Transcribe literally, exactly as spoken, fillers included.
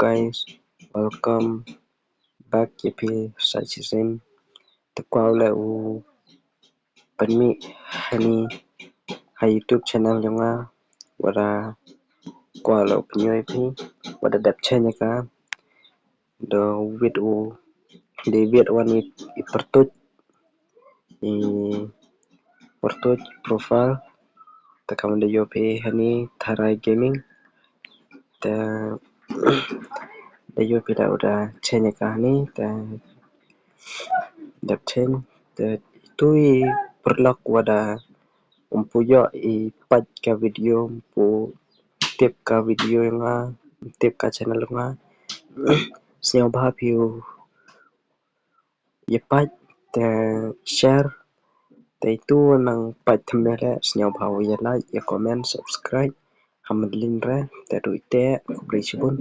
Guys, welcome back ïa phi sa shisien. Te kwah leh u pynmih hani ha YouTube channel jong nga, wat la kwah leh u pynïoh ïa phi wat la dep change ïa ka. Da wit u, da wit wan i pyrtuit, i pyrtuit profile. Te kam da ïoh phi hani Tharai Gaming. Te da ïoh phi da u da change ïa ka hani te da change te tu i pyrlok wat la um pu ïoh i peit ka video, um pu tip ka video nga, tip ka channel nga. Sngewbha phi u ïa peit te share, te tu nang peit thymmai leh sngewbha u ïa like, ïa comment, subscribe. Ha madan re te du ite, khublei shibun.